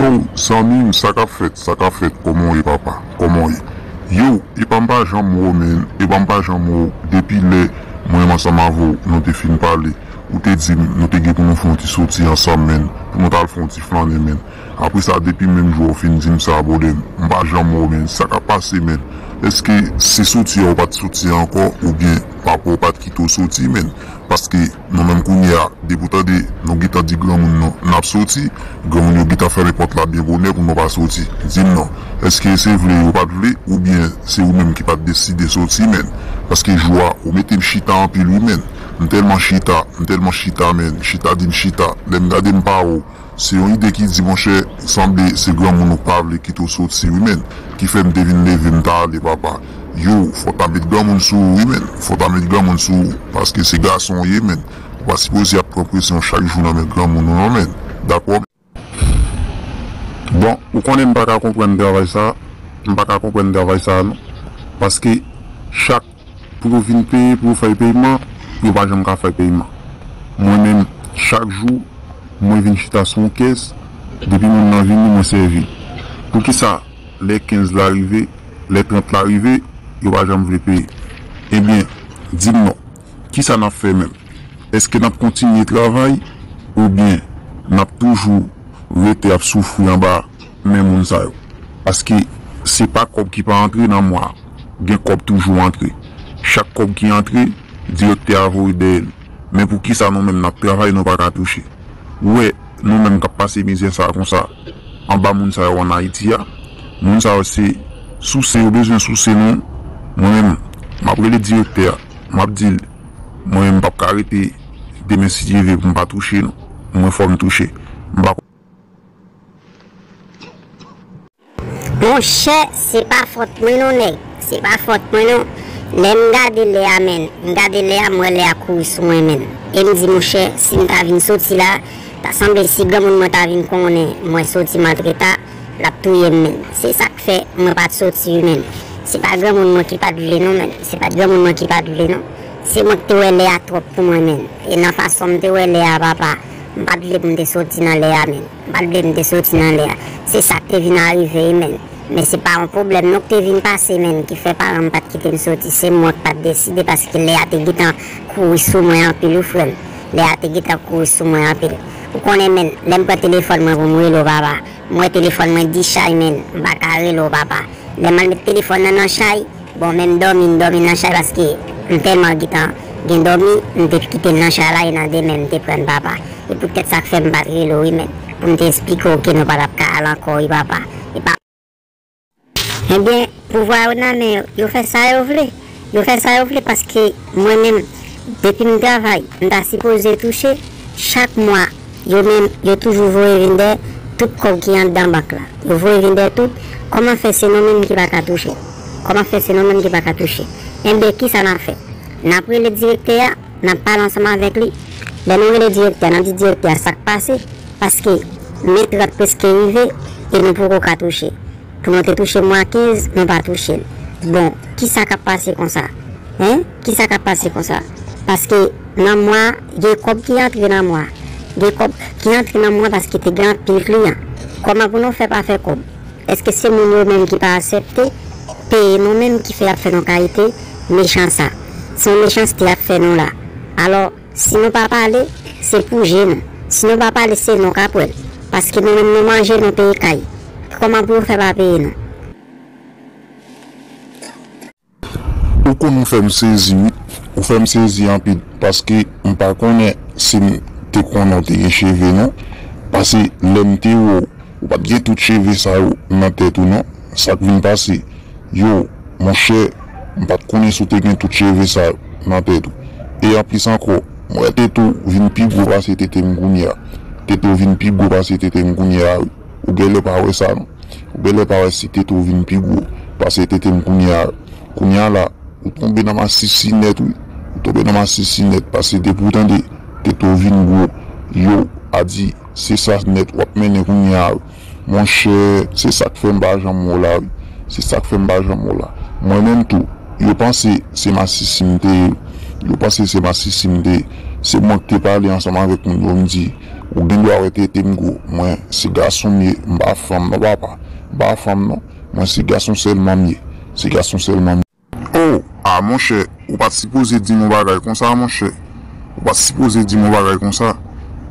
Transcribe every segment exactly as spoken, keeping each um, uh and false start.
Yo, zanmi m, sa k ap fèt, sa k ap fèt, kòman w ye, papa? Kòman w ye? Yo, epa m pa janm wè w, menn, epa m pa janm wè w, depi lè mwen menm ansanm avè w, nou te fin pale, ou te di m, nou te gen pou nou fè yon ti soti ansanm, menn, pou nou t al fè yon ti flannen, menn. Apre sa, depi menm jou a w fin di m sa, bwòdè m, m pa janm wè w, menn, sa k ap pase, menn? Èske se soti a ou pa t soti ankò, oubyen papa w pa t kite w soti, menn? Paske nou menm kounye a, depi w tande nou gentan di granmoun nou n ap soti, granmoun yo gentan fèmen pòt la byen bonè pou nou pa soti. Di m non, èske se vle yo pa t vle, oubyen se ou menm ki pa t deside soti, menn? Paske jou a, ou mete m chita anpil wi, menn. M tèlman chita, m tèlman chita, menn. Chita di m chita. Lè m gade m pa wè w. Se yon ide ki di, monchè, sanble se granmoun ou pa vle kite w soti wi, menn, ki fè m te vin leve m t ale, papa. Yo, fò w ta met granmoun sou ou wi, menn. Fò w ta met granmoun sou ou, paske se gason w ye, menn. Ou pa sipoze ap pran presyon chak jou nan men granmoun ou non, menn. Dakò? Bon, ou konnen m pa ka konprann travay sa, m pa ka konprann travay sa non. Paske chak pou yo vin peye, pou yo fè peyman, yo pa janm ka fè peyman. Mwen menm, chak jou, mwen vin chita sou yon kès, depi moun nan vini, mwen sèvi l. Poukisa lè kenz la rive, lè trant la rive, yo pa janm vle peye? Ebyen, di m non, kisa n ap fè menm? Èske n ap kontinye travay, oubyen n ap toujou rete ap soufri anba men moun sa yo? Paske se pa kòb ki pa antre nan mwa a. Gen kòb toujou antre. Chak kòb ki antre, direktè a voye dèyè l. Men poukisa nou menm n ap travay, nou pa ka touche? Ou wè, nou menm k ap pase mizè sa a konsa, anba moun sa yo ann Ayiti a, moun sa yo se souse, yo bezwen souse nou. Mwen menm, m ap rele direktè a, m ap di l, mwen menm m p ap ka rete demen si Dye vle pou m pa touche non. Mwen fò m touche. M pa Monchè, se pa fòt mwen non nèg, se pa fòt mwen non. Lè m gade lè a menn, m gade lè a, m wè lè a kouri sou mwen menn. E m di monchè, si m ta vin soti la, ta sanble si granmoun mwen ta vin konnen mwen soti m antre ta, l ap touye m menn. Se sa k fè mwen pa t soti wi menn. Se pa granmoun mwen ki pa t vle non menn, se pa t granmoun mwen ki pa t vle non. Se mwen k te wè lè a twòp pou mwen menn. E nan fason m te wè lè a papa, m pa t vle pou m te soti nan lè a menn. M pa t vle m te soti nan lè a. Se sa k te vin arive wi menn. Men se pa yon pwoblèm non k te vin pase menn ki fè paran m pa t kite m soti. Se mwen k pa t deside paske lè a te gentan kouri sou mwen anpil wi frè m. Lè a te gentan kouri sou mwen anpil. Ou konnen menn, lè m pran telefòn mwen pou m rele w papa, m wè telefòn mwen di chay menn, m pa ka rele w papa. Lè m al met telefòn nan nan chay, bon men m dòmi, m dòmi nan chay paske m tèlman gentan gen dòmi, m te kite l nan chay la e nan demen m te pran l papa. E poutèt sa k fè m pa t rele w wi menn, pou m te esplike w ke nou pa t ap ka al ankò wi papa. E pa. Ebyen, pouvwa yo nan men yo, yo fè sa yo vle. Yo fè sa yo vle paske mwen menm, depi m travay, m ta sipoze touche chak mwa. Yo menm, yo toujou voye vin dèyè tout kòb ki anndan bank la. Yo voye vin dèyè tout. Kòman fè se nou menm ki pa ka touche? Kòman fè se nou menm ki pa ka touche? Enben, kisa n ap fè? N ap rele direktè a, n ap pale ansanm avèk li. Lè nou rele direktè a, n ap di direktè a sa k pase, paske me trant prèske rive e nou poko ka touche. Pou nou te touche mwa kenz, nou pa touche l. Bon, kisa k ap pase konsa? Hein? Kisa k ap pase konsa? Paske nan mwa a, gen kòb ki antre nan mwa a. Gen kòb ki antre nan mwa a paske te gen anpil kliyan. Kòman pou nou fè pa fè kòb? Èske se moun yo menm ki pa aksepte peye nou menm ki fè y ap fè nou kalite mechan sa? Se yon mechanste y ap fè nou la. Alò, si nou pa pale, se pou je nou. Si nou pa pale, se nou k ap wè l. Paske nou menm nou manje, nou peye kay. Kòman pou yo fè pa peye nou? Ou konn ou fè m sezi wi. Ou fè m sezi anpil. Paske m pa konnen si m te konnen w te gen cheve non. Paske lè m te wè w, ou pa t gen tout cheve sa yo nan tèt ou non. Sa k vin pase? Yo, monchè, m pa t konnen si w te gen tout cheve sa yo nan tèt ou. E anplis ankò, m wè tete w vin pi gwo pase tete m kounye a. Tete w vin pi gwo pase tete m kounye a wi. Ou genlè pa wè sa non. Ou genlè pa wè si tete w vin pi gwo pase tete m kounye a. Kounye a la, ou tonbe nan masisi nèt wi. Ou tonbe nan masisi nèt paske depi w tande tete w vin gwo, yo, a di, se sa nèt w ap mennen kounye a wi. Monchè, se sa k fè m pa janm wè w la wi. Se sa k fè m pa janm wè w la. Mwen menm tou, yo panse se masisi m te ye wi. Yo panse se masisi m te ye. Se mwen k te pale ansanm avèk moun yo, m di, Ou gen dwa wè tete m gwo. Mwen, se gason m ye, m pa fanm non, papa. M pa fanm non. Mwen, se gason sèlman m ye. Se gason sèlman m ye. Oh, a monchè, ou pa t sipoze di m yon bagay konsa, monchè. Ou pa t sipoze di m yon bagay konsa.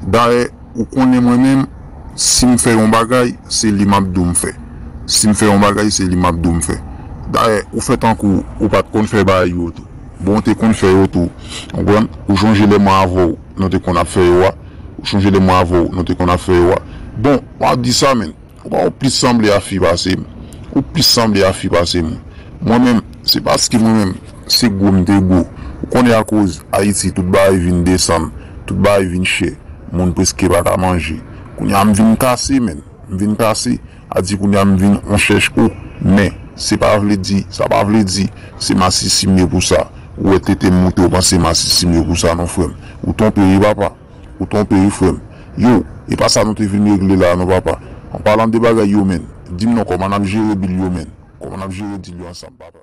Dayè, ou konnen mwen menm, si m fè yon bagay, se li m ap di w m fè. Si m fè yon bagay, se li m ap di w m fè. Dayè, ou fè tankou ou pa t konn fè bagay yo tou. Bon, ou te konn fè yo tou. Ou konprann? Ou chonje lè mwen avè w, nou te konn ap fè yo a? Ou chonje lè mwen avè w, nou te konn ap fè yo a? Bon, w ap di sa, menn. Ou pa ou plis sanble a fi pase m. Ou plis sanble a fi pase m. Mwen menm, se paske mwen menm, se gwo m te gwo. Ou konnen akoz Ayiti, tout bagay vin desann, tout bagay vin chè. Moun prèske pa ka manje. Kounye a m vin kase, menn. M vin kase, a di kounye a m vin on chèch o. Men, se pa vle di, sa pa vle di, se masisi m ye pou sa. Ou wè tete m moute, ou panse masisi m ye pou sa, non, frè m. Ou twonpe wi, papa. Ou twonpe wi, frè m. Yo, e pa sa nou te vin regle la, non, papa. An palan de bagay yo, menn, di m non, kòman n ap jere bil yo, menn? Kòman n ap jere dil yo ansanm, papa?